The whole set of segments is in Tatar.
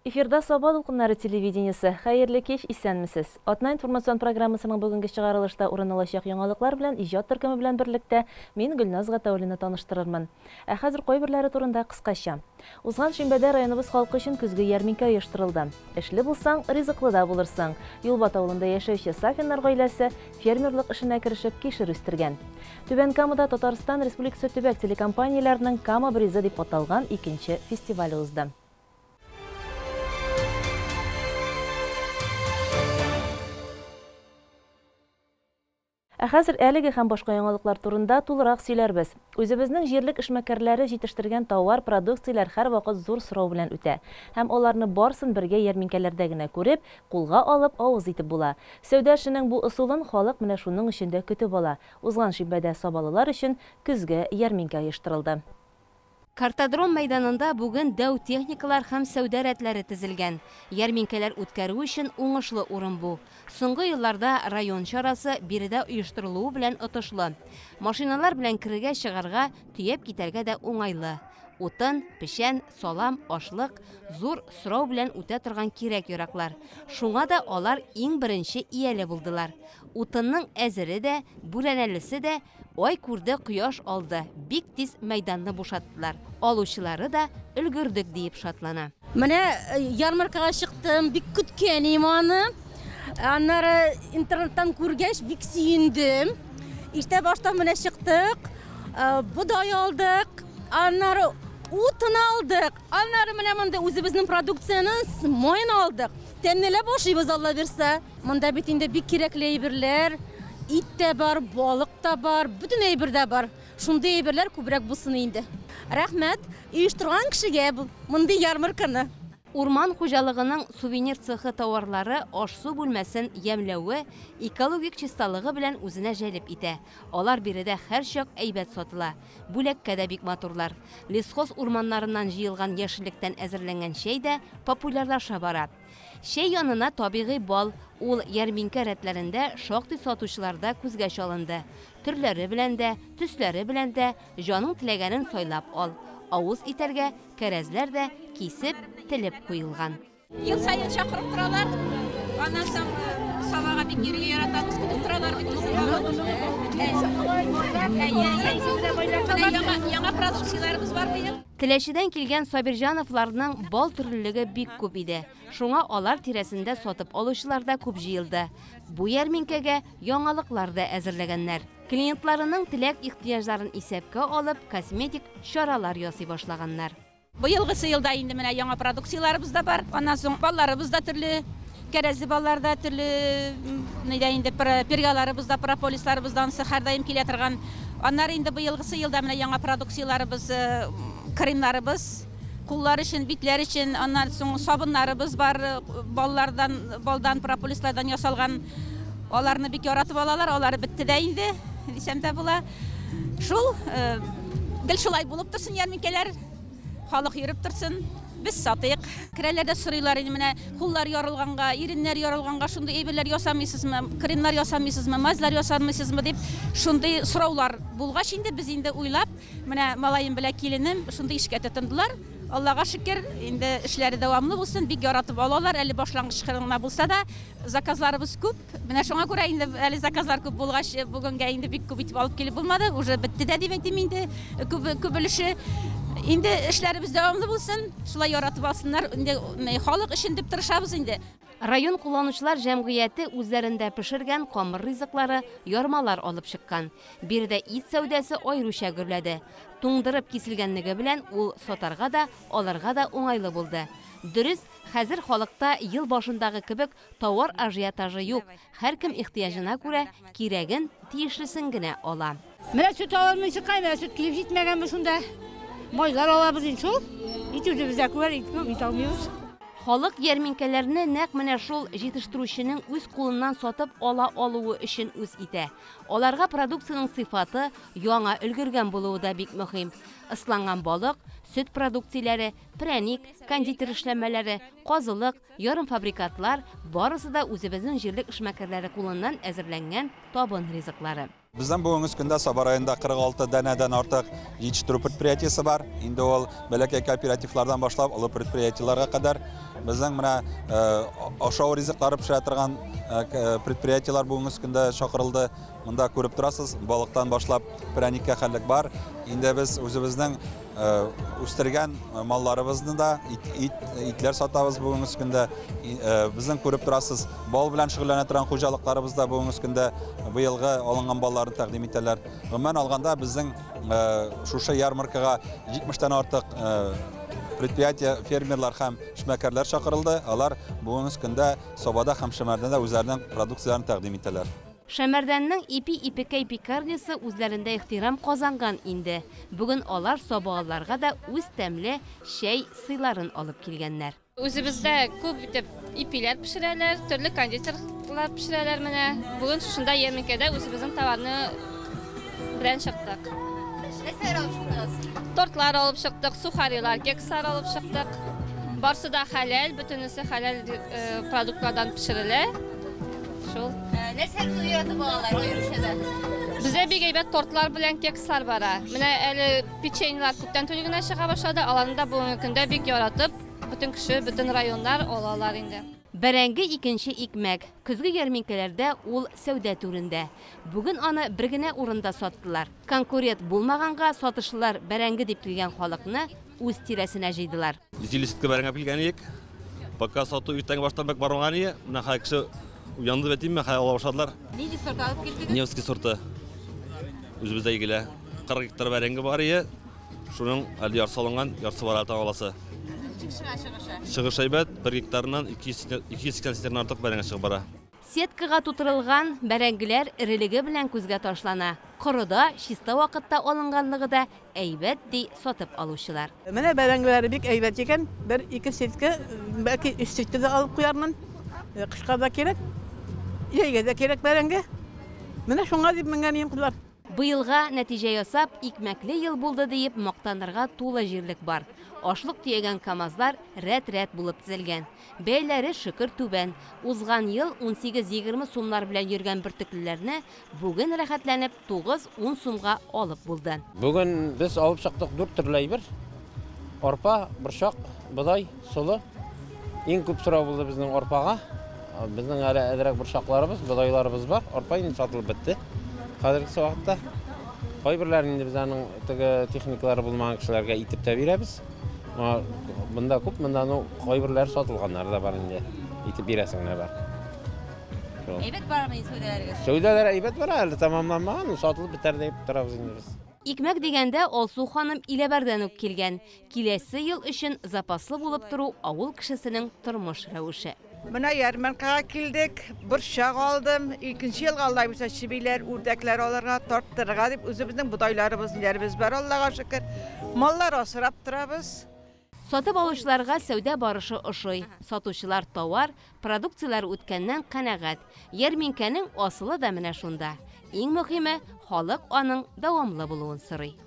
Эфирда Саба дулкыннары телевидениесе. Хәерле кич, исәнмесез. Атна информацион программасының бүгенге чыгарылышта урын алачак яңалыклар белән иҗат төркеме белән берлектә мин Гөлназ Гатауллина таныштырырмын. Ә хәзер кайберләре турында кыскача. Узган шимбәдә районыбыз халкы өчен көзге ярминкә оештырылды. Эшле булсаң, ризыклы да булырсың. Юлбат авылында яшәүче Сафиннар гаиләсе фермерлык эшенә керешеп кишер үстергән. Түбән Камада Татарстан Республикасы төбәк телекомпанияләренең Кама бризы дип аталган икенче фестивале узды. Ә хәзер әлеге һәм башка яңалыклар турында тулырак сөйләрбез. Үзебезнең җирлек эшмәкәрләре җитештергән товар, продукцияләр һәрвакыт зур сорау белән үтә. Һәм аларны барсын бергә ярминкәләрдә генә күреп, кулга алып, авыз итеп була. Сәүдә эшенең бу ысулын халык менә шуның өчен дә көтеп ала. Узган шимбәдә сабалылар өчен көзге ярминкә оештырылды. Картодром мәйданында бүген дәү техникалар һәм сәүдә рәтләре тезелгән. Ярминкәләр үткәрү өчен уңышлы урын бу. Соңгы елларда район чарасы биредә оештырылуы белән отышлы. Машиналар белән керергә чыгарга, төяп китәргә дә уңайлы. Утын, печән, салам, ашлык зур сорау белән үтә торган кирәк-яраклар. Шуңа да алар иң беренче ияле булдылар. Утынның әзере дә, бүрәнәлесе дә ай күрде, кояш алды. Бик тиз мәйданны бушаттылар. Алучылары да өлгердек диеп шатлана. Менә ярмаркага чыктым, бик көткән идем аны. Аннары интернеттан күргәч бик сөендем. Иртә баштан менә чыктык, бодай алдык, аннары утын алдык, аннары менә монда үзебезнең продукциянең маен алдык. Тәмлеләп ашыйбыз, Алла бирсә. Монда бит инде бик кирәкле әйберләр, ит тә бар, балык та бар, бөтен әйбер дә бар. Шундый әйберләр күбрәк булсын инде. Рәхмәт оештырган кешегә мондый ярмарканы. Урман хуҗалыгының сувенир цехы товарлары аш-су бүлмәсен ямьләве, экологик чисталыгы белән үзенә җәлеп итә. Алар биредә һәрчак әйбәт сатыла. Бүләккә дә бик матурлар. Лесхоз урманнарыннан җыелган яшеллектән әзерләнгән чәй дә популярлаша бара. Чәй янына табигый бал, ул ярминкә рәтләрендә шактый сатучыларда күзгә чалынды. Төрләре белән дә, төсләре белән дә җаның теләгәнен сайлап ал. Авыз итәргә кәрәзләр дә кисеп, телеп куелган. Ел саен чакырып торалар. Аннан соң Сабага бик йөрергә яратабыз, көтеп торалар бит безне. Менә яңа продукцияләребез бар быел. Теләчедән килгән Сабирҗановларның бал төрлелеге бик күп иде. Шуңа алар тирәсендә сатып алучылар да күп җыелды. Бу ярминкәгә яңалыклар да әзерләгәннәр. Клиентларының теләк ихтыяҗларын исәпкә алып, косметик чаралар ясый башлаганнар. Быелгысы елда инде менә яңа продукцияләребез дә бар. Аннан соң балларыбыз да төрле, кәрәзле баллар да төрле, нидә инде пергаларыбыз да, прополисларыбыз да анысы һәрдаим килә торган. Аннары инде быелгысы елда менә яңа продукцияләребез, кремнарыбыз, куллар өчен, битләр өчен, аннан соң сабыннарыбыз бар, баллардан, балдан, прополислардан ясалган. Аларны бик яратып алалар, алары бетте дә инде, дисәм дә була. Шул, гел шулай булып торсын ярминкәләр. Халык йөреп торсын, без сатыйк. Керәләр дә сорыйлар инде, менә куллар ярылганга, иреннәр ярылганга шундый әйберләр ясамыйсызмы, кремнар ясамыйсызмы, мазьлар ясамыйсызмы дип шундый сораулар булгач инде без инде уйлап, менә малаем белән киленем шундый эшкә тотындылар. Аллага шөкер, инде эшләре дәвамлы булсын, бик яратып алалар, әле башлангыч гына булса да, заказларыбыз күп. Менә шуңа күрә инде әле заказлар күп булгач, бүгенгә инде бик күп итеп алып килеп булмады, уже бетте дә дип әйтим инде, күп, күп өлеше. Инде эшләребез дәвамлы булсын, шулай яратып алсыннар, инде халык өчен дип тырышабыз инде. Район кулланучылар җәмгыяте үзләрендә пешергән камыр ризыклары, ярмалар алып чыккан. Биредә ит сәүдәсе аеруча гөрләде. Туңдырып киселгәнлеге белән ул сатарга да, алырга да уңайлы булды. Дөрес, хәзер халыкта ел башындагы кебек товар ажиотажы юк. Һәркем ихтыяҗына күрә кирәген, тиешлесен генә ала. Менә сөт алырмын чыккан, менә сөт килеп җитмәгәнме шунда. Майлар алабыз инде шул. Ит үзебездә күрә, ит күп, ит алмыйбыз. Халык ярминкәләрне нәкъ менә шул җитештерүченең үз кулыннан сатып ала алуы өчен үз итә. Аларга продукциянең сыйфаты, яңа өлгергән булуы да бик мөһим. Ысланган балык, сөт продукцияләре, прәник, кондитер эшләнмәләре, казылык, ярымфабрикатлар барысы да үзебезнең җирлек эшмәкәрләре кулыннан әзерләнгән табын ризыклары. Безнең бүгенге көндә Саба районында 46 данәдән артык җитештерү предприятиесе бар. Инде ул бәләкәй кооперативлардан башлап олы предприятиеләргә кадәр. Безнең менә ашау ризыклары пешерә торган предприятиеләр бүгенге көндә чакырылды. Монда күреп торасыз, балыктан башлап пряниккә хәллек бар. Инде без үзебезнең үстергән малларыбызны да итләр сатабыз бүгенге көндә. Безнең күреп торасыз, бал белән шөгыльләнә торган хуҗалыкларыбыз да бүгенге көндә быелгы алынган балларын тәкъдим итәләр. Гомумән алганда безнең шушы ярмаркага 70-тән артык предприятие, фермерлар һәм эшмәкәрләр чакырылды. Алар бүгенге көндә Сабада һәм Шәмәрдәндә үзләренең продукцияләрен тәкъдим итәләр. Шәмәрдәннең ипи-ипекәй пекарнясы үзләрендә ихтирам казанган инде. Бүген алар сабалыларга да үз тәмле чәй сыйларын алып килгәннәр. Үзебездә күп итеп ипиләр пешерәләр, төрле кондитерлар пешерәләр менә. Бүген шушында ярминкәдә үзебезнең товарны белән чыктык. Нәрсәләр алып чыктыгыз? Тортлар алып чыктык, сухарилар, кекслар алып чыктык. Барсы да хәләл, бөтенесе хәләл продуктлардан пешерелә. Шул. Нәрсәне яратып алалар аеруча да? Бездә бик әйбәт тортлар белән кекслар бара. Менә әле печеньелар күптән түгел генә чыга башлады. Аларны да бүгенге көндә бик яратып, бөтен кеше, бөтен районнар алалар инде. Бәрәңге икенче икмәк. Көзге ярминкәләрдә ул сәүдә түрендә. Бүген аны бер генә урында саттылар. Конкурент булмаганга сатышлар бәрәңге дип килгән халыкны үз тирәсенә җыйдылар. 150 сетка бәрәңге килгән идек. Пока сату иртәнге баштан бик бармаган иде. Менә хәзер кеше уянды бит инде, хәзер ала башладылар. Нинди сорт алып килдегез? Невский сорты. Үзебездә игелә. 40 гектар бәрәңге бар иде. Шуның әле яртысы алынган, яртысы бар әле аласы. Чыгыш әйбәт, 1 гектарыннан 280 центнердан артык бәрәңге чыгып бара. Сеткага тутырылган бәрәңгеләр эрелеге белән күзгә ташлана. Корыда, чиста вакытта алынганлыгы да әйбәт ди сатып алучылар. Менә бәрәңгеләре бик әйбәт икән. 1-2 сетка, бәлки 3 сетка да алып куярмын. Кышка да кирәк, җәйгә дә кирәк бәрәңге. Менә шуңа дип менгән идем, кызлар. Быелга нәтиҗә ясап, икмәкле ел булды диеп мактанырга тулы җирлек бар. Ашлык төягән КАМАЗлар рәт-рәт булып тезелгән. Бәяләре шөкер түбән. Узган ел 18-20 сумнар белән йөргән бөртеклеләрне бүген рәхәтләнеп 9-10 сумга алып булды. Бүген без алып чыктык 4 төрле әйбер. Арпа, борчак, бодай, солы. Иң күп сорау булды безнең арпага. Безнең әле әзрәк борчакларыбыз, бодайларыбыз бар. Арпа инде сатылып бетте. Хәзерге вакытта кайберләрен инде без аның теге техникалары булмаган кешеләргә итеп тә бирәбез. Монда күп, монда ну кайберләре сатылганнар да бар инде. Итеп бирәсең генә бар. Әйбәт бармы сәүдәләрегез? Сәүдәләр әйбәт бара, әле тәмамланмаган, сатылып бетәр дип торабыз инде без. Икмәк дигәндә Алсу ханым Иләбәрдән үк килгән. Киләсе ел өчен запаслы булып тору авыл кешесенең тормыш рәвеше. Менә ярмаркага килдек, борчак алдым. Икенче елга Алла бирсә чебиләр, үрдәкләр алырга, тарттырырга дип үзебезнең бодайларыбыз, ниләребез бар, Аллага шөкер. Маллар асрап торабыз. Сатып алучыларга сәүдә барышы ошый. Сатучылар товар, продукцияләр үткәннән канәгать. Ярминкәнең асылы да менә шунда. Иң мөһиме, халык аның дәвамлы булуын сорый.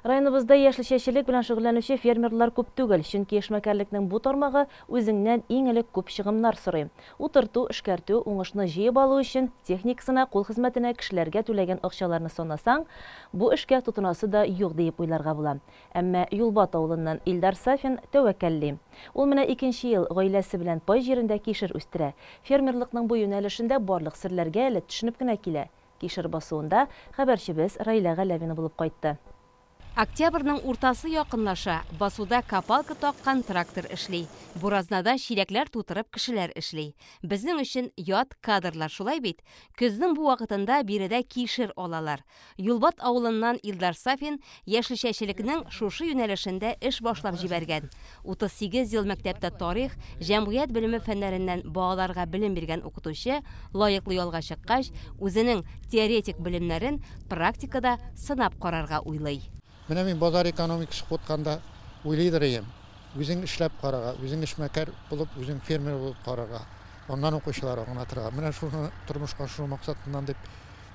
Районыбызда яшелчәчелек белән шөгыльләнүче фермерлар күп түгел, чөнки эшмәкәрлекнең бу тармагы үзеңнән иң элек күп чыгымнар сорый. Утырту, эшкәртү, уңышны җыеп алу өчен техникасына, кул хезмәтенә кешеләргә түләгән акчаларны санасаң, бу эшкә тотынасы да юк диеп уйларга була. Әмма Юлбат авылыннан Илдар Сафин тәвәккәлли. Ул менә икенче ел гаиләсе белән пай җирендә кишер үстерә. Фермерлыкның бу юнәлешендә барлык серләргә әле төшенеп кенә килә. Кишер басуында хәбәрчебез Раилә Галәвина булып кайтты. Октябрьнең уртасы якынлаша, басуда копалка таккан трактор эшли. Буразнада чиләкләр тутырып кешеләр эшли. Безнең өчен ят кадрлар шулай бит. Көзнең бу вакытында биредә кишер алалар. Юлбат авылыннан Илдар Сафин яшелчәчелекнең шушы юнәлешендә эш башлап җибәргән. 38 ел мәктәптә тарих, җәмгыять белеме фәннәреннән балаларга белем биргән укытучы лаеклы ялга чыккач, үзенең теоретик белемнәрен практикада сынап карарга уйлый. Менә мин базар экономикасы кутканда уйлыйдыр идем. Үзең эшләп карарга, үзең эшмәкәр булып, үзең фермер булып карарга, аннан укучылар аңлатырга. Менә шуны тормышка ашыру максатыннан дип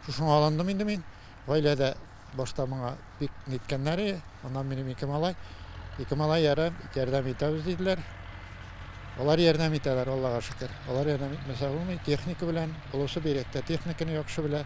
шушыңа алындым инде мин. Гаиләдә башта моңа бик ниткәннәре, аннан минем ике малай, ярдәм итәбез диделәр. Алар ярдәм итәләр, Аллага шөкер. Алар ярдәм итмәсә булмый, техника белән, олысы бирәк тә техниканы яхшы белә.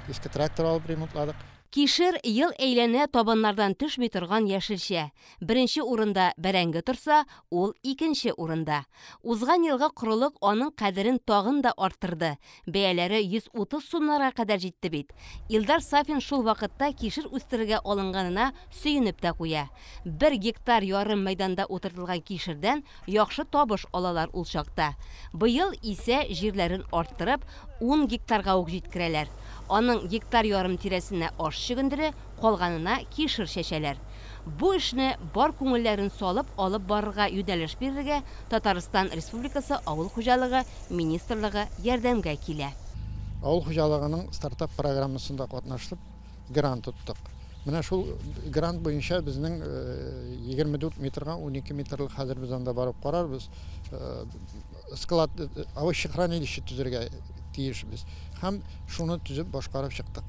Иске трактор алып ремонтладык. Кишер ел әйләнә табыннардан төшми торган яшелчә. Беренче урында бәрәңге торса, ул икенче урында. Узган елгы корылык аның кадерен тагын да арттырды. Бәяләре 130 сумнарга кадәр җитте бит. Илдар Сафин шул вакытта кишер үстерергә алынганына сөенеп тә куя. 1,5 гектар мәйданда утыртылган кишердән яхшы табыш алалар ул чакта. Быел исә җирләрен арттырып 10 гектарга ук җиткерәләр. Аның 1,5 гектар тирәсенә аш чөгендере, калганына кишер чәчәләр. Бу эшне бар күңелләрен салып алып барырга юнәлеш бирергә Татарстан Республикасы Авыл хуҗалыгы министрлыгы ярдәмгә килә. Авыл хуҗалыгының стартап программасында катнашып грант тоттык. Менә шул грант буенча безнең 24 метрга 12 метрлык хәзер без анда барып карарбыз. Склад, овощехранилище төзергә тиешбез. Һәм шуны төзеп башкарып чыктык.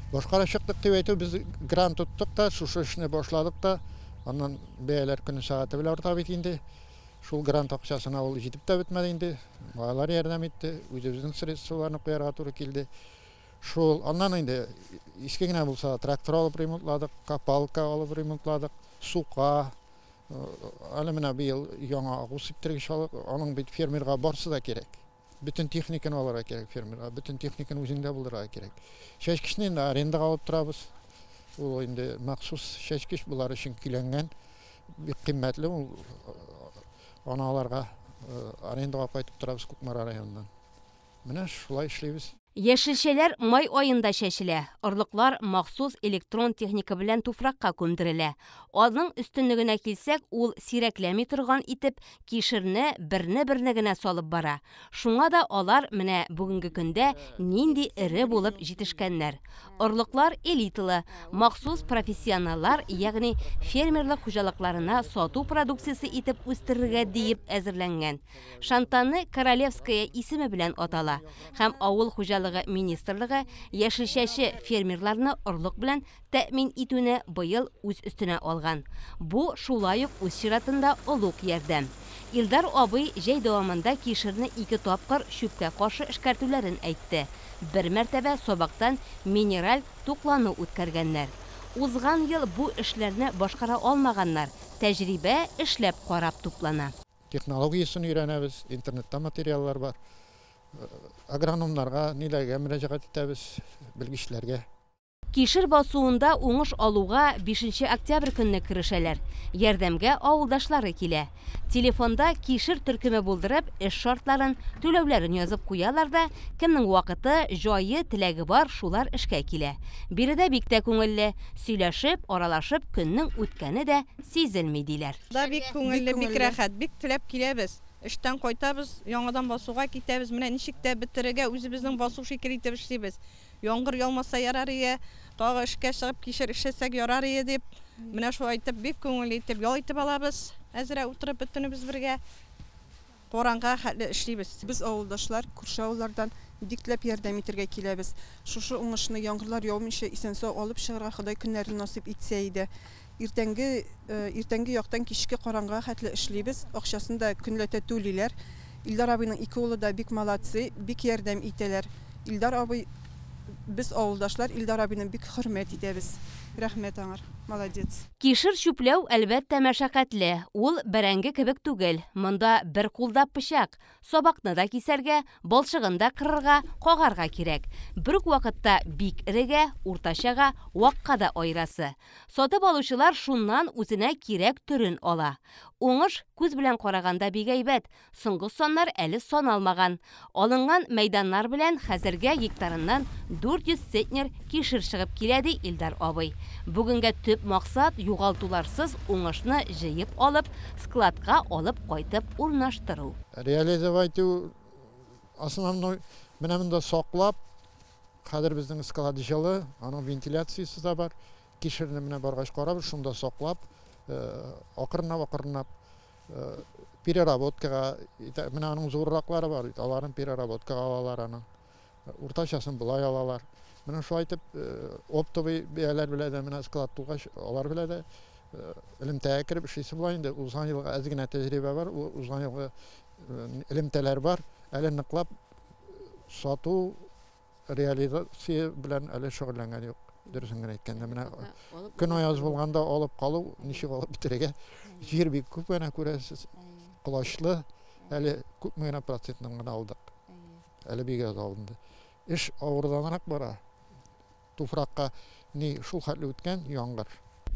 Башкарып чыктык дип әйтү, без грант тоттык та, шушы эшне башладык та, аннан бәяләр көне сәгате белән арта бит инде. Шул грант акчасына ул җитеп тә бетмәде инде. Балалар ярдәм итте, үзебезнең средстволарны куярга туры килде. Шул аннан инде иске генә булса трактор алып ремонтладык, копалка алып ремонтладык, сука. Әле менә быел яңа агу сиптергеч алып, аның бит фермерга барсы да кирәк. Бөтен техниканы алырга кирәк фермерга, бөтен техниканы үзеңдә булдырырга кирәк. Чәчкечне инде арендага алып торабыз. Ул инде махсус чәчкеч, булар өчен көйләнгән, бик кыйммәтле ул. Аны аларга арендага кайтып торабыз Кукмара районыннан. Менә шулай эшлибез. Яшелчәләр май аенда чәчелә. Орлыклар махсус электрон техника белән туфракка күмдерелә. Аның өстенлегенә килсәк, ул сирәкләми торган итеп кишерне берне-берне генә салып бара. Шуңа да алар менә бүгенге көндә нинди эре булып җитешкәннәр. Орлыклар элиталы, махсус профессионаллар, ягъни фермерлык хуҗалыкларына сату продукциясе итеп үстерергә диеп әзерләнгән. Шантаны Королевская исеме белән атала һәм авыл хуҗалыгы министрлыгы яшелчәче фермерларны орлык белән тәэмин итүне быел үз өстенә алган. Бу шулай ук үз чиратында олуг ярдәм. Илдар абый җәй дәвамында кишерне 2 тапкыр чүпкә каршы эшкәртүләрен әйтте. Бер мәртәбә сабактан минераль туклану үткәргәннәр. Узган ел бу эшләрне башкара алмаганнар. Тәҗрибә эшләп карап туплана. Технологиясен өйрәнәбез, интернетта материаллар бар. Агрономнарга, ниләргә мөрәҗәгать итәбез, белгечләргә. Кишер басуында уңыш алуга 5 октябрь көнне керешәләр. Ярдәмгә авылдашлары килә. Телефонда кишер төркеме булдырып, эш шартларын, түләүләрен язып куялар да, кемнең вакыты, җае, теләге бар, шулар эшкә килә. Биредә бик тә күңелле, сөйләшеп, аралашып, көннең үткәне дә сизелми диләр. Да бик күңелле, бик рәхәт, бик теләп киләбез. Эштән кайтабыз, яңадан басуга китәбез. Менә ничек тә бетерергә үзебезнең басу шикелле итеп эшлибез. Яңгыр яумаса ярар ие, тагы эшкә чыгып кишер эшләсәк ярар ие дип, менә шулай итеп бик күңелле итеп ял итеп алабыз. Әзрәк утырып бөтенебез бергә караңгыга хәтле эшлибез. Без авылдашлар, күрше авыллардан бик теләп ярдәм итәргә киләбез. Шушы уңышны яңгырлар яумыйча исән-сау алып чыгарга Ходай көннәрен насыйп итсә иде. Иртәнге яктан кичке караңгыга хәтле эшлибез. Акчасын да көнләтә түлиләр. Илдар абыйның ике улы да бик молодцы, бик ярдәм итәләр. Илдар абый, без авылдашлар Илдар абыйны бик хөрмәт итәбез. Рәхмәт аңар, молодец. Кишер чүпләү әлбәттә мәшәкатьле. Ул бәрәңге кебек түгел. Монда бер кулда пычак, сабакны да кисәргә, балчыгын да кырырга, кагарга кирәк. Бер үк вакытта бик эрегә, уртачага, вакка да айырасы. Сатып алучылар шуннан үзенә кирәк төрен ала. Уңыш күз белән караганда бик әйбәт. Соңгы саннар әле саналмаган. Алынган мәйданнар белән хәзергә гектарыннан 400 центнер кишер чыгып килә, ди Илдар абый. Бүгенгә төп максат югалтуларсыз уңышны җыеп алып, складка алып кайтып урнаштыру. Реализовать основной менә монда саклап, хәзер безнең склад җылы, аның вентиляциясе дә бар. Кишерне менә баргач карабыз, шунда саклап, акрынлап переработкага, менә аның зурраклары бар, аларын переработкага алалар аның. Уртачасын болай алалар. Менә шулай итеп оптовый бәяләр белән дә менә склад тулгач, алар белән дә элемтәгә кереп эшлисе була инде. Узган елгы әз генә тәҗрибә бар, узган елгы элемтәләр бар. Әле ныклап сату Реализация белән әле шөгыльләнгән юк. Дөресен генә әйткәндә, менә көн аяз булганда алып калу, ничек алып бетерергә? Җир бик күп әнә күрәсез, колачлы, әле күпме генә процентын гына алдык. Әле бик аз алынды. Эш авырданрак бара. Туфракка ни шул хәтле үткән яңгыр.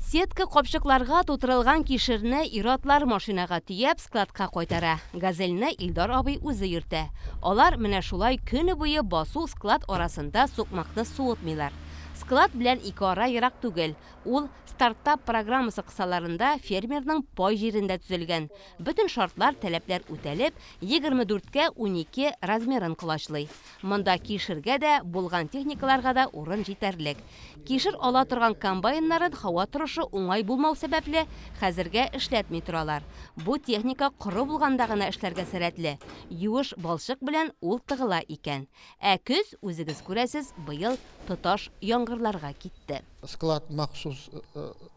Сетка капчыкларга тутырылган кишерне ир-атлар машинага төяп, складка кайтара. Газельне Илдар абый үзе йөртә. Алар менә шулай көне буе басу-склад арасында сукмакны суытмыйлар. Склад белән ике ара ерак түгел. Ул Стартап программасы кысаларында фермерның пай җирендә төзелгән. Бөтен шартлар, таләпләр үтәлеп, 24 кә 12 размерын колачлый. Монда кишергә дә, булган техникаларга да урын җитәрлек. Кишер ала торган комбайннарын һава торышы уңай булмау сәбәпле, хәзергә эшләтми торалар. Бу техника коры булганда гына эшләргә сәләтле. Юеш балчык белән ул тыгыла икән. Ә көз, үзегез күрәсез, быел тоташ яңгырларга китте. Склад махсус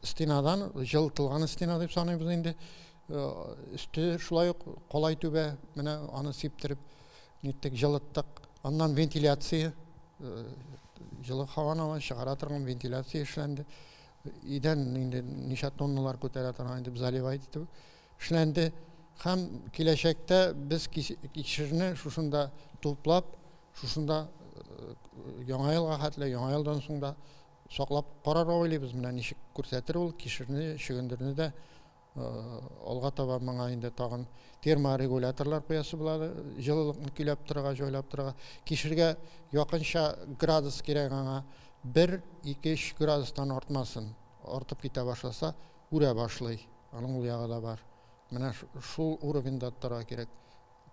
стенадан, җылытылган стена дип саныйбыз инде. Өсте шулай ук калай түбә, менә аны сиптереп ниттек, җылыттык. Аннан вентиляция, җылы һаваны чыгара торган вентиляция эшләнде. Идән инде ничә тонналар күтәрә торган итеп заливать итеп эшләнде. Һәм киләчәктә без кишерне шушында туплап, шушында яңа елга хәтле, яңа елдан соң да саклап карарга уйлыйбыз. Менә ничек күрсәтер ул кишерне, чөгендерне дә. Алга таба моңа инде тагын терморегуляторлар куясы булады, җылылыкны көйләп торырга, җайлап торырга. Кишергә якынча градус кирәк аңа, 1, 2, 3 градустан артмасын. Артып китә башласа, үрә башлый. Аның ул ягы да бар. Менә шул уровеньда торырга кирәк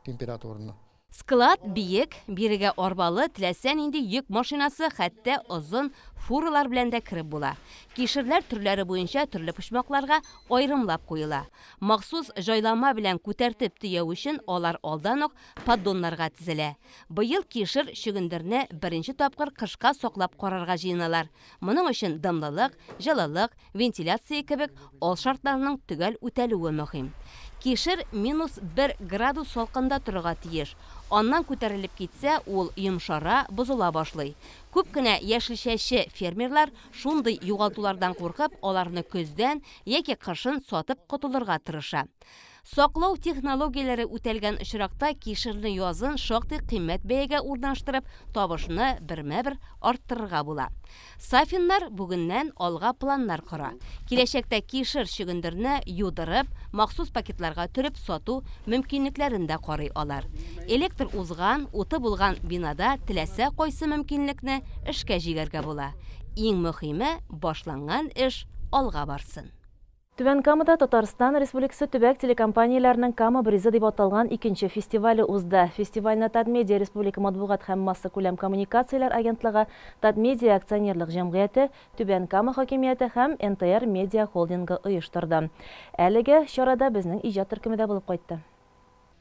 температураны. Склад биек, бирегә арбалы, теләсә нинди йөк машинасы, хәтта озын фуралар белән дә кереп була. Кишерләр төрләре буенча төрле почмакларга аерымлап куела. Махсус җайлама белән күтәртеп төяү өчен алар алдан ук поддоннарга тезелә. Быел кишер чөгендерне беренче тапкыр кышка саклап карарга җыеналар. Моның өчен дымлылык, җылылык, вентиляция кебек ал шартларының төгәл үтәлүе мөһим. Кишер минус 1 градус салкында торырга тиеш. Аннан күтәрелеп китсә, ул йомшара, бозыла башлый. Күп кенә яшелчәче фермерлар шундый югалтулардан куркып, аларны көздән яки кышын сатып котылырга тырыша. Саклау технологияләре үтәлгән очракта кишерне язын шактый кыйммәт бәягә урнаштырып, табышны бермә-бер арттырырга була. Сафиннар бүгеннән алга планнар кора. Киләчәктә кишер чөгендерне юдырып, махсус пакетларга төреп сату мөмкинлекләрен дә карый алар. Электр узган, уты булган бинада теләсә кайсы мөмкинлекне эшкә җигәргә була. Иң мөһиме, башланган эш алга барсын. Түбән Камада Татарстан Республикасы төбәк телекомпанияләренең Кама бризы дип аталган икенче фестивале узды. Фестивальне Татмедиа Республика матбугат һәм массакүләм коммуникацияләр агентлыгы, Татмедиа акционерлык җәмгыяте, Түбән Кама хакимияте һәм НТР медиа холдингы оештырды. Әлеге чарада безнең иҗат төркеме дә булып кайтты.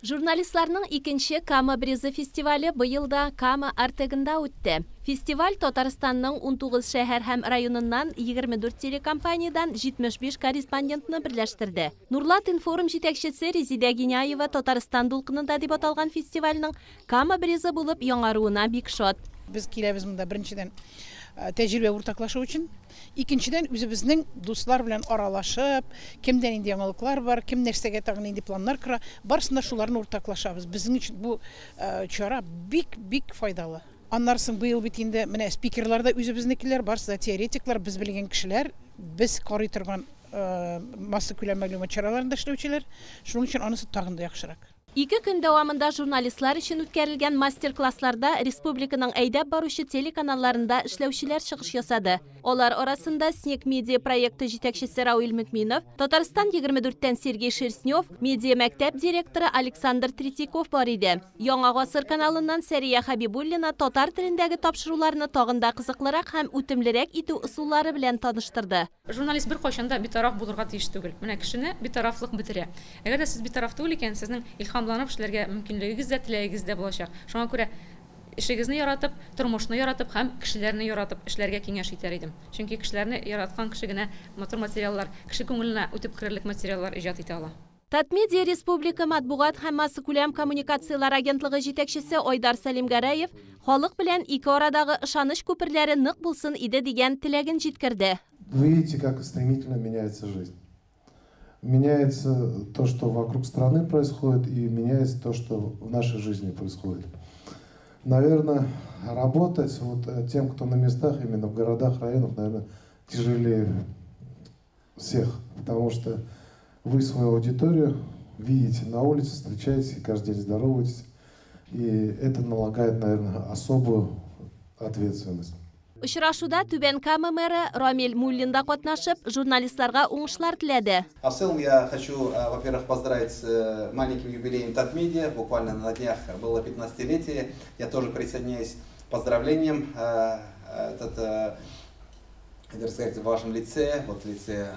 Журналистларның икенче Кама бризы фестивале быел да Кама Артегында үтте. Фестиваль Татарстанның 19 шәһәр һәм районыннан 24 телекомпаниядан 75 корреспондентны берләштерде. Нурлат информ җитәкчесе Резидә Гиняева Татарстан дулкынында дип аталган фестивальнең Кама бризы булып яңаруына бик шат. Без киләбез монда беренчедән тәҗрибә уртаклашу өчен, икенчедән үзебезнең дуслар белән аралашып, кемдә нинди яңалыклар бар, кем нәрсәгә тагын нинди планнар кора, барысын да шуларны уртаклашабыз. Безнең өчен бу чара бик-бик файдалы. Аннан соң быел бит инде менә спикерлар да үзебезнекеләр, барысы да теоретиклар, без белгән кешеләр, без карый торган массакүләм мәгълүмат чараларында эшләүчеләр, шуның өчен анысы тагын да яхшырак. Ике көн дәвамында журналистлар өчен үткәрелгән мастер-классларда республиканың әйдәп баручы телеканалларында эшләүчеләр чыгыш ясады. Алар арасында Снег медиа проекты җитәкчесе Рауил Мөкминов, Татарстан 24-тән Сергей Шерстнев, медиа мәктәп директоры Александр Третьяков бар иде. Яңа гасыр каналыннан Сәрия Хабибуллина татар телендәге тапшыруларны тагын да кызыклырак һәм үтемлерәк итү ысуллары белән таныштырды. Журналист бер кайчан да битараф булырга тиеш түгел. Менә кешене битарафлык бетерә. Әгәр дә сез битараф түгел икән, сезнең илһамланып эшләргә мөмкинлегегез дә, теләгегез дә булачак. Шуңа күрә эшегезне яратып, тормышны яратып һәм кешеләрне яратып эшләргә киңәш итәр идем. Чөнки кешеләрне яраткан кеше генә матур материаллар, кеше күңеленә үтеп керерлек материаллар иҗат итә ала. Татмедиа республика матбугат һәм массакүләм коммуникацияләр агентлыгы җитәкчесе Айдар Сәлимгәрәев халык белән ике арадагы ышаныч күперләре нык булсын иде дигән теләген җиткерде. Вы видите, как стремительно меняется жизнь. Меняется то, что вокруг страны происходит, и меняется то, что в нашей жизни происходит. Наверное, работать вот тем, кто на местах, именно в городах, районах, наверное, тяжелее всех, потому что вы свою аудиторию видите на улице, встречаете, каждый день здороваетесь, и это налагает, наверное, особую ответственность. Очрашуда Түбән Кама мэры Рамил Муллин да катнашып, журналистларга уңышлар теләде. А в целом я хочу, во-первых, поздравить с маленьким юбилеем Татмедиа. Буквально на днях было 15-летие. Я тоже присоединяюсь к поздравлениям. Этот, так сказать, в вашем лице, вот в лице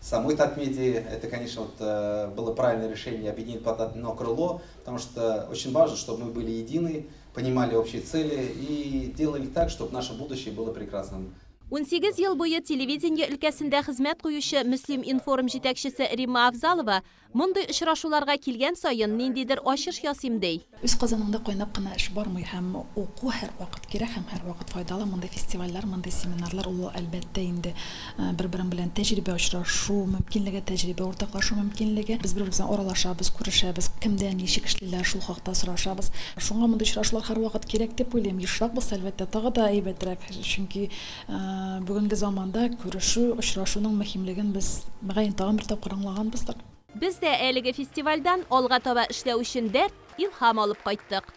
самой Татмедии, это, конечно, вот, было правильное решение объединить под одно крыло, потому что очень важно, чтобы мы были едины, понимали общие цели и делали так, чтобы наше будущее было прекрасным. 18 ел буе телевидение өлкәсендә хезмәт куючы Мөслим информ җитәкчесе Римма Авзалова мондый очрашуларга килгән саен ниндидер ачыш ясыйм ди. Үз казаныңда кайнап кына эш бармый һәм уку һәрвакыт кирәк һәм һәрвакыт файдалы. Мондый фестивальләр, мондый семинарлар ул әлбәттә инде бер-берең белән тәҗрибә очрашу мөмкинлеге, тәҗрибә уртаклашу мөмкинлеге. Без бер-беребез белән аралашабыз, күрешәбез, кемдә ничек эшлиләр, шул хакта сорашабыз. Шуңа мондый очрашулар һәрвакыт кирәк дип уйлыйм. Ешрак булса, әлбәттә, тагы да әйбәтрәк, чөнки бүгенге заманда күрешү, очрашуның мөһимлеген без мөгаен тагын бер тапкыр аңлаганбыздыр. Без дә әлеге фестивальдән алга таба эшләү өчен дәрт, илһам алып кайттык.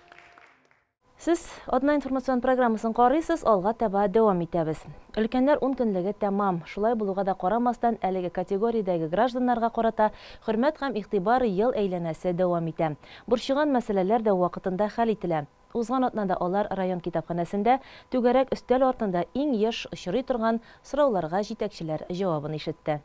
Сез Атна информацион программасын карыйсыз, алга таба дәвам итәбез. Өлкәннәр 10 көнлеге тәмам. Шулай булуга да карамастан, әлеге категориядәге гражданнарга карата хөрмәт һәм игътибар ел әйләнәсе дәвам итә. Борчыган мәсьәләләр дә вакытында хәл ителә. Узган атнада алар район китапханәсендә түгәрәк өстәл артында иң еш очрый торган сорауларга җитәкчеләр җавабын ишетте.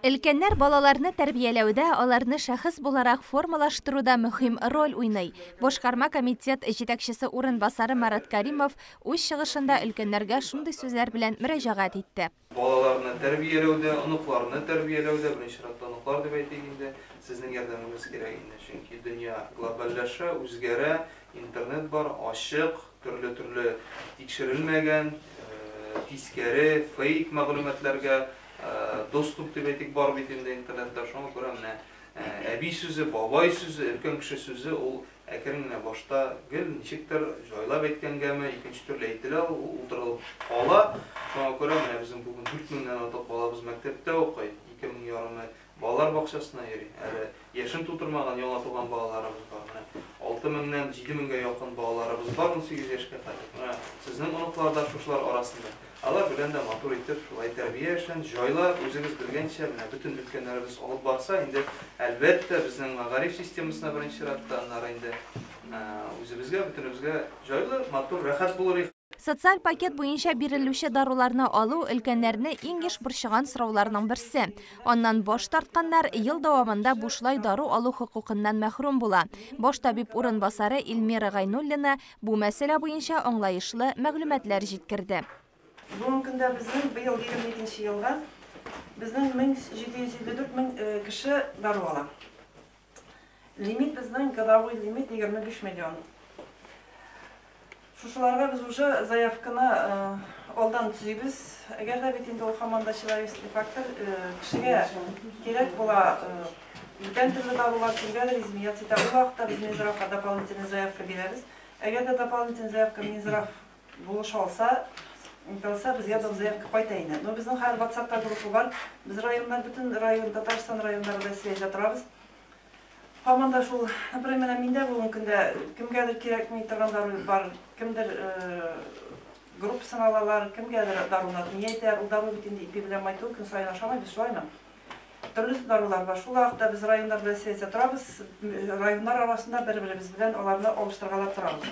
Өлкәннәр балаларны тәрбияләүдә, аларны шәхес буларак формалаштыруда мөһим роль уйный. Башкарма комитет җитәкчесе урынбасары Марат Каримов үз чыгышында өлкәннәргә шундый сүзләр белән мөрәҗәгать итте. Балаларны тәрбияләүдә, оныкларны тәрбияләүдә, беренче чиратта оныклар дип әйтик инде, сезнең ярдәмегез кирәк инде, чөнки дөнья глобальләшә, үзгәрә, интернет бар, ачык, төрле-төрле тикшерелмәгән, тискәре, фейк мәгълүматларга доступ дип әйтик бар бит инде интернетта. Шуңа күрә менә әби сүзе, бабай сүзе, өлкән кеше сүзе ул әкрен генә башта гел ничектер җайлап әйткәнгәме, икенче төрле әйтелә, ул утырылып кала. Шуңа күрә менә безнең бүген 4000-нән артык балабыз мәктәптә укый, 2500-ы балалар бакчасына йөри. Әле яшен тутырмаган яңа туган балаларыбыз бар. Менә 6000-нән 7000-гә якын балаларыбыз бар 18 яшькә кадәр. Менә сезнең оныклар да шушылар арасында. Алар белән дә матур итеп шулай тәрбия эшен җайлап, үзегез белгәнчә, менә бөтен өлкәннәребез алып барса, инде әлбәттә безнең мәгариф системасына беренче чиратта, аннары инде үзебезгә, бөтенебезгә җайлы, матур, рәхәт булыр. Социаль пакет буенча бирелүче даруларны алу өлкәннәрне иң еш борчыган сорауларның берсе. Аннан баш тартканнар ел дәвамында бушлай дару алу хокукыннан мәхрүм була. Баш табиб урынбасары Эльмира Гайнуллина бу мәсьәлә буенча аңлаешлы мәгълүматлар җиткерде. Бүгенге көндә безнең быел 22 елга безнең 1754 мең кеше дару ала. Лимит безнең годовой лимит 25 миллион. Шушыларга без уже заявканы алдан төзибез. Әгәр дә бит инде ул һаман да человеческий фактор, кешегә кирәк була бүтән төрле дарулар, кемгәдер изменяться итә. Ул вакытта без Минздравка дополнительный заявка бирәбез. Әгәр дә дополнительный заявка Минздрав булыша алса, интелса безгә дә заявка кайта инде. Но безнең хәзер WhatsApp-та группа бар. Без районнар, бөтен район, Татарстан районнарында связьдә торабыз. Һаман да шул, например, менә миндә бүгенге көндә кемгәдер кирәкми торган дару бар, кемдер группасын алалар, кемгәдер даруны отменять итәләр. Ул дару бит инде ипи белән май түгел, көн саен ашамайбыз, шулаймы? Төрле дарулар бар. Шул вакытта без районнар белән связьдә торабыз, районнар арасында бер-беребез белән аларны алыштыргалап торабыз.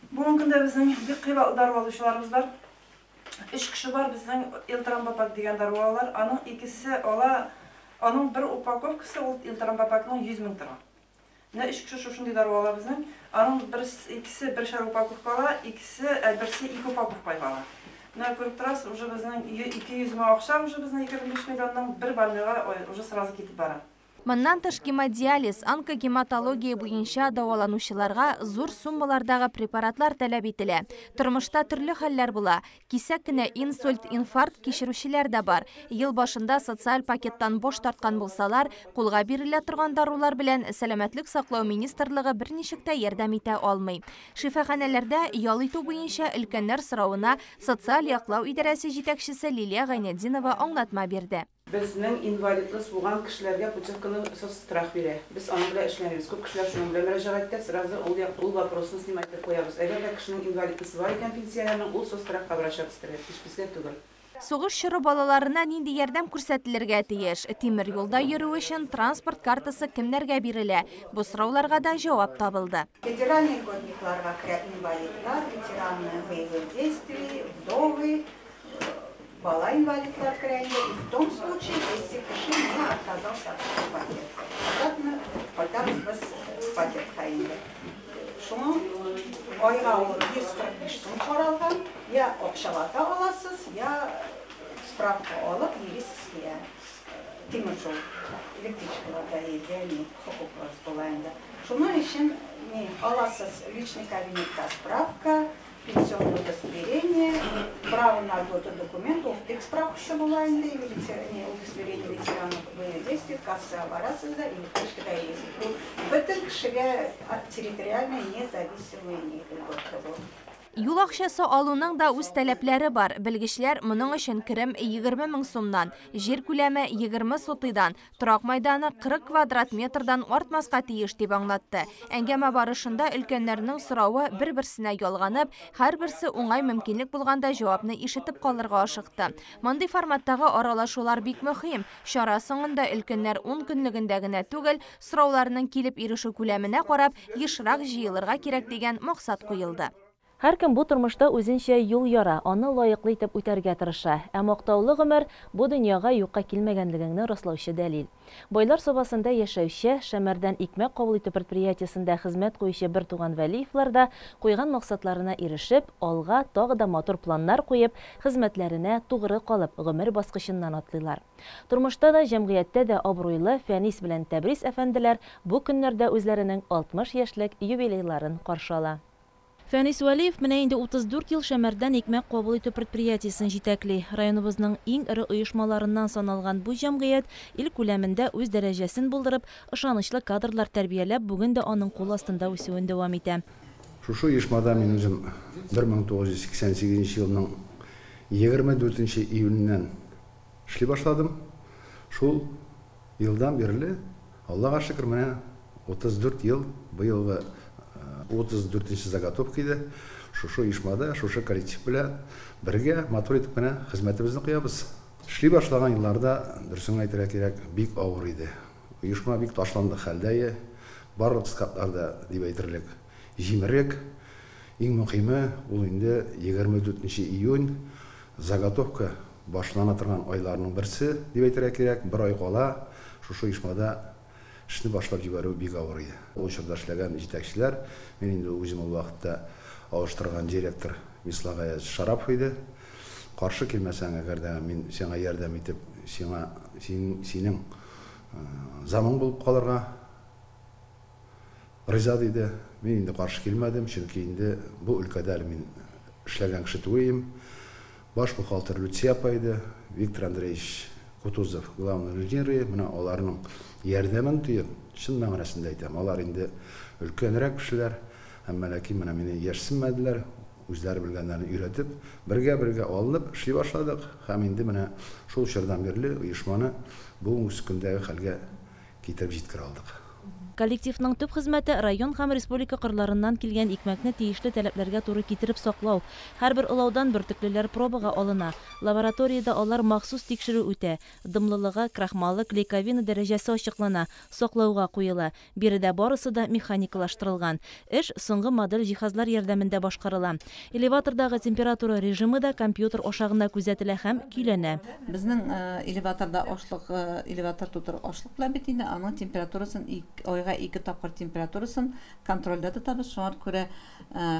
Бүгенге көндә безнең бик кыйбатлы дару алучыларыбыз бар. 3 кеше бар безнең Элтромбопак дигән дару алалар. Аның икесе ала, аның бер упаковкасы ул Элтромбопакның 100 мең тора. Менә 3 кеше шушындый дару ала безнең. Аның икесе бершәр упаковка ала, икесе, берсе 2 упаковка ала. Менә күреп торасыз, уже безнең 200 мең акча уже безнең 25 миллионның бер больнойга уже сразу китеп бара. Моннан тыш гемодиализ, онкогематология буенча дәваланучыларга зур суммалардагы препаратлар таләп ителә. Тормышта төрле хәлләр була. Кисәк кенә инсульт, инфаркт кичерүчеләр дә бар. Ел башында социаль пакеттан баш тарткан булсалар, кулга бирелә торган дарулар белән Сәламәтлек саклау министрлыгы берничек тә ярдәм итә алмый. Шифаханәләрдә ял итү буенча өлкәннәр соравына социаль яклау идарәсе җитәкчесе Лилия Гайнетдинова аңлатма бирде. Безнең инвалидлык булган кешеләргә путевканы соцстрах бирә. Без аның белән эшләмибез. Күп кешеләр шуның белән мөрәҗәгать итә, сразу ул як ул вопросны снимать итеп куябыз. Әгәр дә кешенең инвалидлысы бар икән, пенсионерның, ул соцстрахка обращаться итәргә тиеш, безгә түгел. Сугыш чоры балаларына нинди ярдәм күрсәтелергә тиеш? Тимер юлда йөрү өчен транспорт картасы кемнәргә бирелә? Бу сорауларга да җавап табылды. Федеральный льготникларга керә инвалидлар, ветераны боевых действий, вдовы, бала инвалидлар керә инде, и в том случае, если кеше не отказался от пакета. Обратно кайтабыз без пакетка инде. Шуның айга ул 145 сум каралган, я акчалата аласыз, я справка алып йөрисез килә. Тимер юл электричкаларда йөргән хокуклар була инде. Шуның өчен не аласыз личный кабинетта справка, пенсионное удостоверение, право на льготу документ, ОФТИК справкасы була инде, удостоверение ветеранов боевых действий, кассага барасыз да, электричкада йөрисез. Бу бөтен кешегә территориально независимый льгота бу. Юл акчасы алуның да үз таләпләре бар. Белгечләр моның өчен керем 20 мең сумнан, җир күләме 20 сотыйдан, торак майданы 40 квадрат метрдан артмаска тиеш дип аңлатты. Әңгәмә барышында өлкәннәрнең соравы бер-берсенә ялганып, һәрберсе уңай мөмкинлек булганда җавапны ишетеп калырга ашыкты. Мондый форматтагы аралашулар бик мөһим. Чара соңында өлкәннәр 10 көнлегендә генә түгел, сорауларның килеп ирешү күләменә карап, ешрак җыелырга кирәк дигән максат куелды. Һәркем бу тормышта үзенчә юл яра, аны лаеклы итеп үтәргә тырыша. Ә мактаулы гомер бу дөньяга юкка килмәгәнлегеңне раслаучы дәлил. Байлар Сабасында яшәүче, Шәмәрдән икмәк кабул итү предприятиесендә хезмәт куючы бер туган Вәлиевлар да куйган максатларына ирешеп, алга тагы да матур планнар куеп, хезмәтләренә тугры калып, гомер баскычыннан атлыйлар. Тормышта да, җәмгыятьтә дә абруйлы Фәнис белән Тәбрис әфәнделәр бу көннәрдә үзләренең 60 яшьлек юбилейларын каршы ала. Фәнис Вәлиев менә инде 34 ел Шәмәрдән икмәк кабул итү предприятиесен җитәкли. Районыбызның иң эре оешмаларыннан саналган бу җәмгыять ил күләмендә үз дәрәҗәсен булдырып, ышанычлы кадрлар тәрбияләп, бүген дә аның кул астында үсүен дәвам итә. Шушы оешмада мин үзем 1988 елның 24 июненнән эшли башладым. Шул елдан бирле, Аллага шөкер, менә 34 ел быелгы 34-нче заготовка иде. Шушы оешмада, шушы коллектив белән бергә матур итеп кенә хезмәтебезне куябыз. Эшли башлаган елларда, дөресен әйтергә кирәк, бик авыр иде. Оешма бик ташландык хәлдә иде. Барлык складларда дип әйтерлек җимерек. Иң мөһиме ул инде 24 июнь заготовка башлана торган айларның берсе дип әйтергә кирәк. Бер ай кала шушы оешмада эшне башлап җибәрү бик авыр иде. Ул чорда эшләгән җитәкчеләр, мин инде үзем ул вакытта алыштырган директор Мислагая Шарапов иде. Каршы килмәсәң, әгәр дә мин сиңа ярдәм итеп, сиңа синең замың булып калырга риза диде. Мин инде каршы килмәдем, чөнки инде бу өлкәдә әле мин эшләгән кеше түгел. Баш бухгалтер Люция апа иде, Виктор Андреевич Кутузов главный инженер, менә аларның ярдәмен тоеп, чын мәгънәсендә әйтәм, алар инде өлкәнрәк кешеләр, әмма ләкин менә мине яшьсенмәделәр, үзләре белгәннәрен өйрәтеп, бергә-бергә алынып эшли башладык һәм инде менә шул чордан бирле оешманы бүгенге көндәге хәлгә китереп җиткерә алдык. Коллективның төп хезмәте район һәм республика кырларыннан килгән икмәкне тиешле таләпләргә туры китереп саклау. Һәрбер олаудан бөртеклеләр пробага алына. Лабораториядә алар махсус тикшерү үтә. Дымлылыгы, крахмалы, клейковина дәрәҗәсе ачыклана, саклауга куела. Биредә барысы да механикалаштырылган. Эш соңгы модель җиһазлар ярдәмендә башкарыла. Элеватордагы температура режимы да компьютер аша гына күзәтелә һәм көйләнә. Безнең элеваторда ашлык, элеватор тутырып ашлык белән бит инде, аның температурасын айга ике тапкыр температурасын контрольдә тотабыз. Шуңа күрә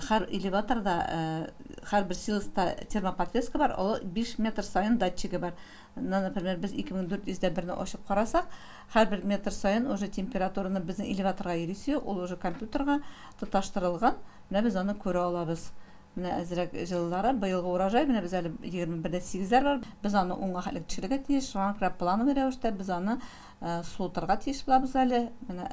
һәр элеваторда Һәрбер силоста термоподвеска бар, ул 5 метр саен датчигы бар. Например, без 2400 дә берне ачып карасак, һәрбер метр саен уже температураны безнең элеваторга йөрисе, ул уже компьютерга тоташтырылган. Менә без аны күрә алабыз. Менә әзрәк җылылары, быелгы урожай, менә без әле 21,8-ләр бар. Без аны уңга хәлек төшерергә тиеш. Шуңа күрә плановый рәвештә без аны суытырга тиеш булабыз әле. Менә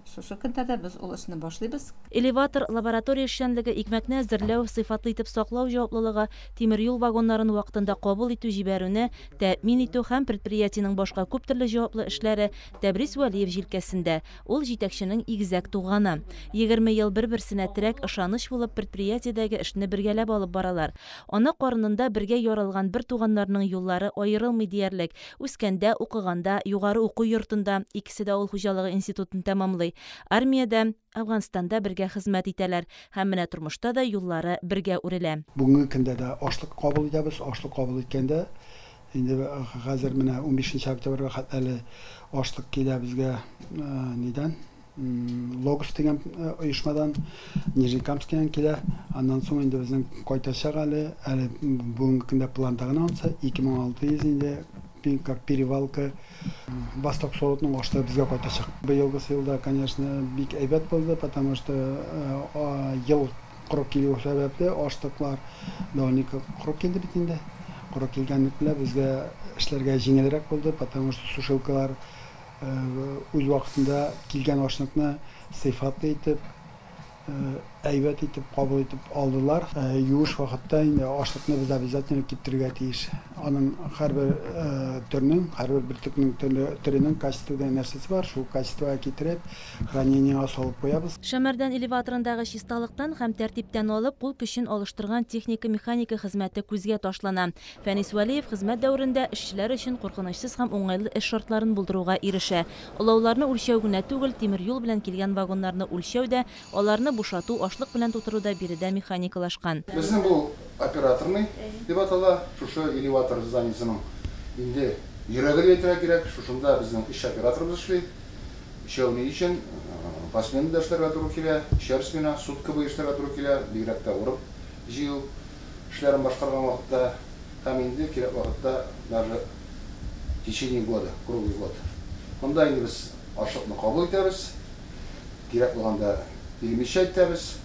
шушы көннәрдә без ул эшне башлыйбыз. Элеватор, лаборатория эшчәнлеге, икмәкне әзерләү, сыйфатлы итеп саклау җаваплылыгы, тимер юл вагоннарын вакытында кабул итү, җибәрүне тәэмин итү һәм предприятиенең башка күп төрле җаваплы эшләре Тәбрис Вәлиев җилкәсендә. Ул җитәкченең игезәк туганы. 20 ел бер-берсенә терәк, ышаныч булып, предприятиедәге эшне бергәләп алып баралар. Ана карынында бергә яралган бер туганнарның юллары аерылмый диярлек. Үскәндә, укыганда, югары уку йортында, икесе дә авыл хуҗалыгы институтын тәмамлый. Армиядә, Әфганстанда бергә хезмәт итәләр. Һәм менә тормышта да юллары бергә үрелә. Бүгенге көндә дә ашлык кабул итәбез. Ашлык кабул иткәндә, инде хәзер менә 15 октябрьгә хәтле әле ашлык килә безгә нидән? Логос дигән оешмадан, Нижнекамскидан килә. Аннан соң инде безнең кайтачак әле, әле бүгенге көндә планда гына ансы 2600 инде как перевалка Восток Солодның ашлыгы безгә кайтачак. Быелгы елда, конечно, бик әйбәт булды, потому что ел коры килү сәбәпле ашлыклар довольно коры килде бит инде. Коры килгәнлек белән безгә эшләргә җиңелрәк булды, потому что сушилкалар үз вакытында килгән ашлыкны сыйфатлы итеп, әйбәт итеп кабул итеп алдылар. Юыш вакытта инде ашлыкны без обязательно киптерергә тиеш. Аның һәрбер төрнең, һәрбер бөртекнең төренең качество дигән нәрсәсе бар. Шул качествога китереп, хранениега салып куябыз. Шәмәрдән элеваторындагы чисталыктан һәм тәртиптән алып, кул көчен алыштырган техника-механика хезмәте күзгә ташлана. Фәнис Вәлиев хезмәт дәверендә эшчеләр өчен куркынычсыз һәм уңайлы эш шартларын булдыруга ирешә. Олауларны үлчәү генә түгел, тимер юл белән килгән вагоннарны үлчәү дә, аларны бушату, ашлык белән тутыру да биредә механикалашкан. Безнең бу операторный дип атала, шушы элеватор зданиесының инде йөрәге дип әйтергә кирәк. Шушында безнең өч операторыбыз эшли. Өчәү ни өчен? По сменада эшләргә туры килә, өчәр смена, сутка буе эшләргә туры килә, бигрәк тә урып җыю эшләрен башкарган вакытта һәм инде кирәк вакытта даже в течение года, круглый год. Монда инде без ашлыкны кабул итәбез, кирәк булганда перемещать итәбез,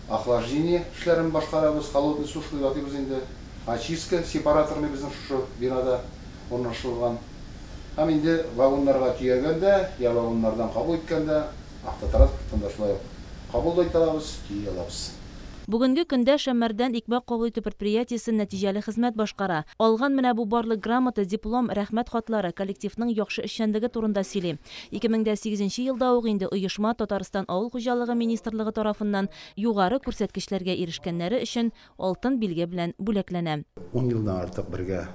охлаждение эшләрен башкарабыз, холодный сушка дип атыйбыз инде, очистка сепараторный безнең шушы бинада урнаштырылган. Һәм инде вагоннарга төягәндә, я вагоннардан кабул иткәндә, автотранспорттан да шулай ук кабул да итә алабыз, төйи алабыз. Бүгенге көндә Шәмәрдән икмәк кабул итү предприятиесе нәтиҗәле хезмәт башкара. Алган менә бу барлык грамота, диплом, рәхмәт хатлары коллективның яхшы эшчәнлеге турында сөйли. 2008 елда ук инде оешма Татарстан авыл хуҗалыгы министрлыгы тарафыннан югары күрсәткечләргә ирешкәннәре өчен алтын билге белән бүләкләнә. 10 елдан артык бергә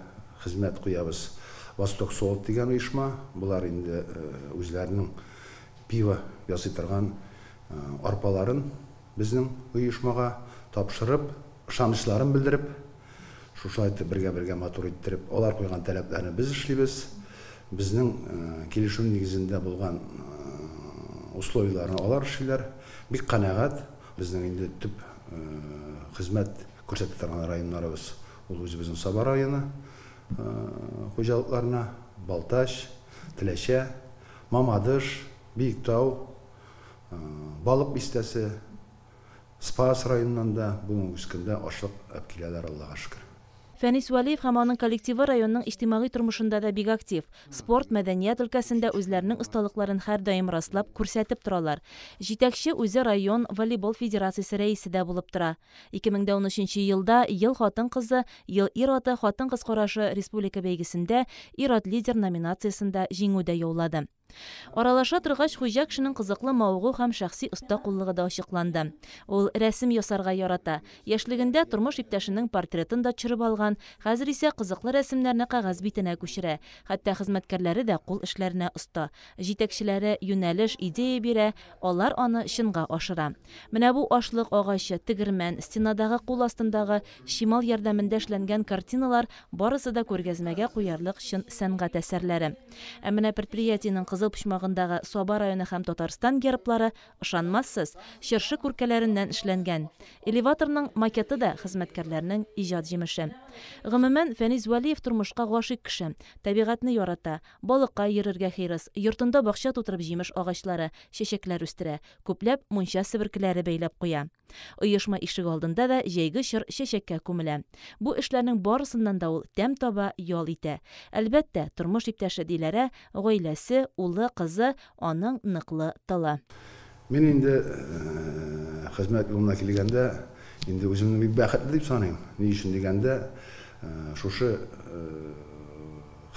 хезмәт куябыз. Восток Солод дигән оешма, булар инде үзләренең пиво ясый торган арпаларын безнең оешмага тапшырып, ышанычларын белдереп, шушылай итеп бергә-бергә матур иттереп, алар куйган таләпләрне без эшлибез. Безнең килешү нигезендә булган условияләрне алар эшлиләр. Бик канәгать. Безнең инде төп хезмәт күрсәтә торган районнарыбыз ул үзебезнең Саба районы хуҗалыкларына, Балтач, Теләчә, Мамадыш, Биектау, Балык бистәсе, Спас районыннан да бүгенге көндә ашлык алып киләләр, Аллага шөкер. Фәнис Вәлиев һәм аның коллективы районның иҗтимагый тормышында да бик актив. Спорт, мәдәният өлкәсендә үзләренең осталыкларын һәрдаим раслап, күрсәтеп торалар. Җитәкче үзе район волейбол федерациясе рәисе дә булып тора. 2013 елда Ел хатын-кызы, Ел ир-аты хатын-кыз карашы республика бәйгесендә ир-ат лидер номинациясендә җиңү дә яулады. Аралаша торгач, хуҗа кешенең кызыклы мавыгу һәм шәхси оста куллыгы да ачыкланды. Ул рәсем ясарга ярата. Яшьлегендә тормыш иптәшенең портретын да төшереп алган, хәзер исә кызыклы рәсемнәрне кәгазь битенә күчерә. Хәтта хезмәткәрләре дә кул эшләренә оста. Җитәкчеләре юнәлеш, идея бирә, алар аны чынга ашыра. Менә бу ашлык агачы, тегермән, стенадагы кул астындагы чимал ярдәмендә эшләнгән картиналар барысы да күргәзмәгә куярлык чын сәнгать әсәрләре. Ә менә предприятиенең кызыл кызыл почмагындагы Саба районы һәм Татарстан герблары, ышанмассыз, чыршы күркәләреннән эшләнгән. Элеваторның макеты да хезмәткәрләрнең иҗат җимеше. Гомумән, Фәнис Вәлиев тормышка гашыйк кеше. Табигатьне ярата, балыкка йөрергә хирыс, йортында бакча тутырып җимеш агачлары, чәчәкләр үстерә, күпләп мунча себеркеләре бәйләп куя. Оешма ишегалдында да җәйге чор чәчәккә күмелә. Бу эшләрнең барысыннан да ул тәм таба, ял итә. Әлбәттә, тормыш иптәше Диләрә, гаиләсе, улы, кызы, аның ныклы тылы. Мин инде хезмәт юлына килгәндә, инде үземне бик бәхетле дип саныйм. Ни өчен дигәндә, шушы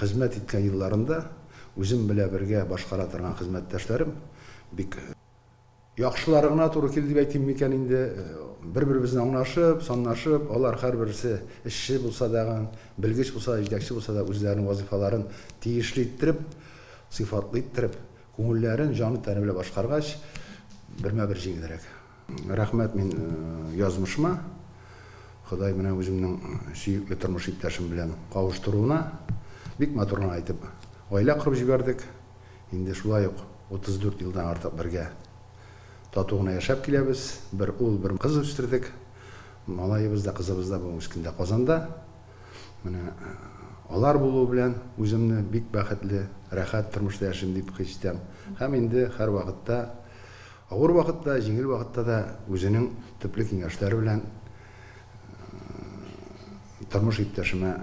хезмәт иткән елларымда үзем белән бергә башкара торган хезмәттәшләрем бик яхшылары гына туры килде дип әйтим микән инде, бер-беребезне аңлашып, санлашып, алар һәрберсе эшче булса да, белгеч булса да, җитәкче булса да, үзләренең вазифаларын тиешле иттереп, сыйфатлы иттереп, күңелләрен, җаны тәне белән башкаргач, бермә-бер җиңелрәк. Рәхмәт мин язмышыма, Ходай менә үземнең сөекле тормыш иптәшем белән кавыштыруына бик матур гына әйтеп гаилә корып җибәрдек. Инде шулай ук 34 елдан артык бергә тату гына яшәп киләбез. Бер ул, бер кыз үстердек. Малаебыз да, кызыбыз да бүгенге көндә Казанда. Менә алар булуы белән үземне бик бәхетле, рәхәт тормышта яшим дип хис итәм. Һәм инде һәр вакытта, авыр вакытта, җиңел вакытта да үзенең төпле киңәшләре белән тормыш иптәшемә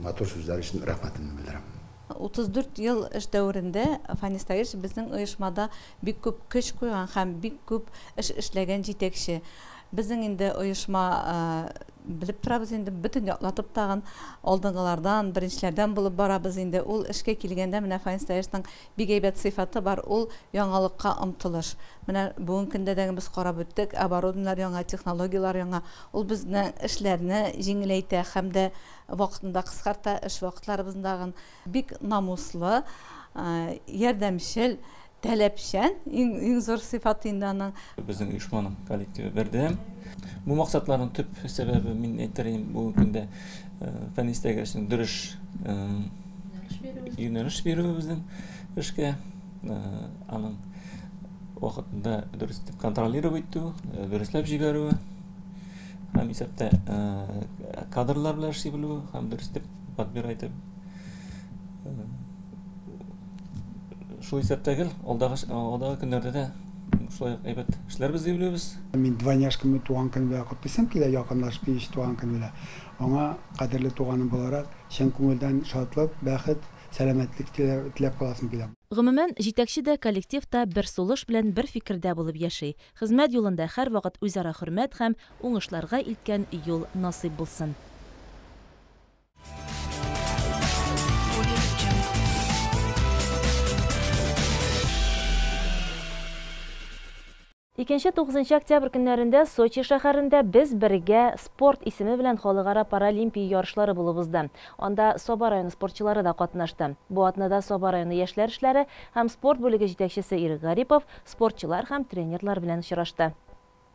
матур сүзләр өчен рәхмәтемне белдерәм. 34 ел эш дәверендә Фанис Таирович безнең оешмада бик күп көч куйган һәм бик күп эш эшләгән җитәкче. Безнең инде оешма белеп торабыз инде, бөтен яклатып тагын алдынгылардан, беренчеләрдән булып барабыз инде. Ул эшкә килгәндә менә Фанис Таировичның бик әйбәт сыйфаты бар, ул яңалыкка омтылыш. Менә бүгенге көндә дә без карап үттек, оборудованиелар яңа, технологиялар яңа. Ул безнең эшләрне җиңеләйтә һәм дә вакытында кыскарта, эш вакытларыбызны бик намуслы, ярдәмчел, таләпчән, иң зур сыйфаты инде аның. Безнең оешманың коллективы бердәм. Бу максатларның төп сәбәбе, мин әйтер идем, бүгенге көндә Фәнис Таировичның дөрес юнәлеш бирүе безнең эшкә, аның вакытында дөрес итеп контролировать итү, дөресләп җибәрүе, һәм исәптә кадрлар белән эшли белүе, һәм дөрес итеп подбирать итеп. Шул исәптәгел, алдагы көннәрдә дә шулай ук әйбәт эшләрбез дип уйлыйбыз. Мин двойняшкамны туган көн белән котлыйсым килә, якынлашып килүче туган көн белән. Аңа кадерле туганым буларак, чын күңелдән шатлык, бәхет, сәламәтлек теләп каласым килә. Гомумән, җитәкче дә, коллектив та бер сулыш белән бер фикердә булып яши. Хезмәт юлында һәрвакыт үзара хөрмәт һәм уңышларга илткән юл насыйп булсын. Икенче тугызынчы октябрь көннәрендә Сочи шәһәрендә Без бергә спорт исеме белән халыкара паралимпия ярышлары булып узды. Анда Саба районы спортчылары да катнашты. Бу атнада Саба районы яшьләр эшләре һәм спорт бүлеге җитәкчесе Ирек Гарипов спортчылар һәм тренерлар белән очрашты.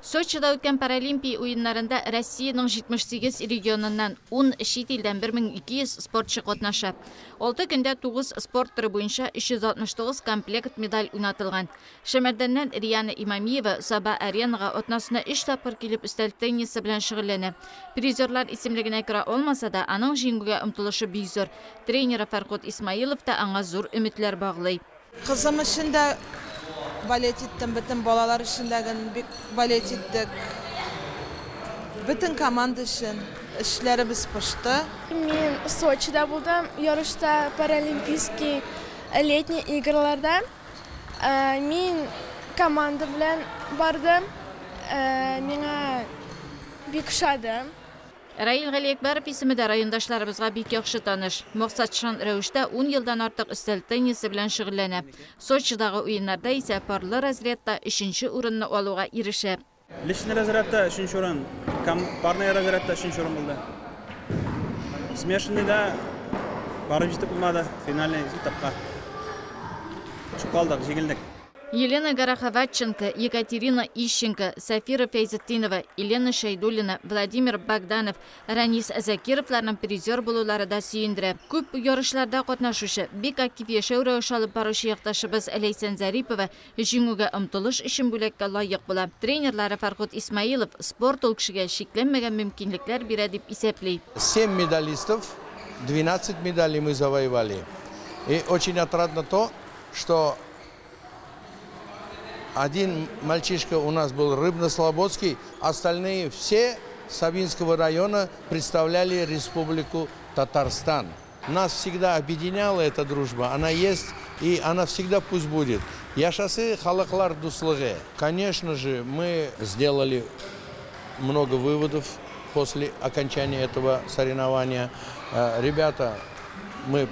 Сочида үткән паралимпия уеннарында Россиянең 78 регионыннан 10 чит илдән 1200 спортчы катнаша. 6 көндә 9 спорт төре буенча 369 комплект медаль уйнатылган. Шәмәрдәннән Риана Имамиева Саба аренага атнасына 3 тапкыр килеп өстәл теннисы белән шөгыльләнә. Призерлар исемлегенә керә алмаса да, аның җиңүгә омтылышы бик зур. Тренеры Фарход Исмаилов та аңа зур өметләр баглый. Кызым өчен дә балет иттем, бөтен балалар өчен дә бик балет иттек. Бөтен команда өчен эшләребез пошты. Мин Сочида булдым, ярышта паралимпийский летний играларда. Мин команда белән бардым. Миңа бик ошады. Раил Галиәкбәров исеме дә райондашларыбызга бик яхшы таныш. Максатчан рәвештә 10 елдан артык өстәл теннисы белән шөгыльләнә. Сочидагы уеннарда исә парлы разрядта 3нче урынны алуга ирешә. Личный разрядта 3нче урын, парный разрядта 3нче урын булды. Смешанныйда барып җитеп булмады, финальный этапка. Чыгып калдык, җиңелдек. Елена Гороховатченко, Екатерина Ищенко, Сафира Фәйзетдинова, Елена Шәйдуллина, Владимир Богданов, Ранис Закировларның призер булулары да сөендерә. Күп ярышларда катнашучы, бик актив яшәү рәвеше алып баручы якташыбыз Ләйсән Зарипова җиңүгә омтылыш өчен бүләккә лаек була. Тренерлары Фархут Исмаилов спорт ул кешегә чикләнмәгән мөмкинлекләр бирә дип исәпли. 7 медалистов, 12 медалей мы завоевали. И очень отрадно то, что один мальчишка у нас был Рыбно-Слободский, остальные все Сабинского района представляли Республику Татарстан. Нас всегда объединяла эта дружба, она есть и она всегда пусть будет. Яшасын халыклар дуслыгы. Конечно же, мы сделали много выводов после окончания этого соревнования. Ребята, мы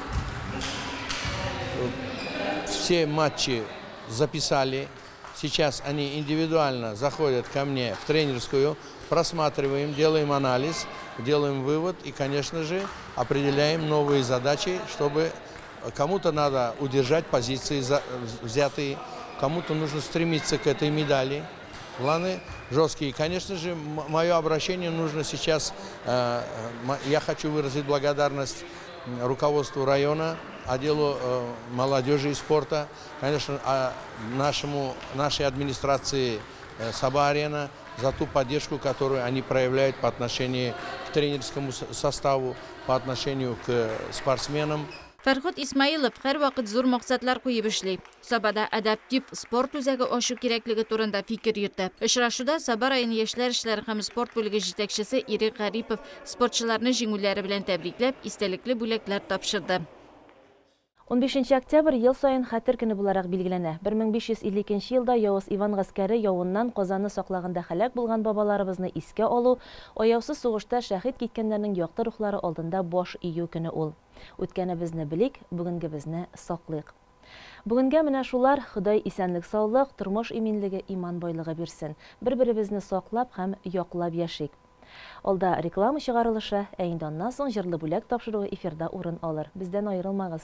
все матчи записали. Сейчас они индивидуально заходят ко мне в тренерскую, просматриваем, делаем анализ, делаем вывод и, конечно же, определяем новые задачи, чтобы кому-то надо удержать позиции взятые, кому-то нужно стремиться к этой медали. Планы жесткие. Конечно же, мое обращение нужно сейчас, я хочу выразить благодарность руководству района, отделу молодежи и спорта, конечно, нашей администрации Саба-Арена за ту поддержку, которую они проявляют по отношению к тренерскому составу, по отношению к спортсменам. Фәрхут Исмаилов һәрвакыт зур максатлар куеп эшли. Сабада адаптив спорт үзәге ачу кирәклеге турында фикер йөртә. Очрашуда Саба районы яшьләр эшләре һәм спорт бүлеге җитәкчесе Ирек Гарипов спортчыларны җиңүләре белән тәбрикләп, истәлекле бүләкләр тапшырды. 15 октябрь ел саен хәтер көне буларак билгеләнә. 1552 елда Явыз Иван гаскәре явыннан Казанны саклаганда һәлак булган бабаларыбызны искә алу, аяусыз сугышта шәһит киткәннәрнең якты рухлары алдында баш ию көне ул. Үткәнебезне белик, бүгенгебезне саклыйк. Бүгенгә менә шулар. Ходай исәнлек, саулык, тормыш иминлеге, иман байлыгы бирсен. Бер-беребезне саклап һәм яклап яшик. Алда реклама чыгарылышы, ә инде аннан соң җырлы бүләк тапшыруы эфирда урын алыр. Бездән аерылмагыз.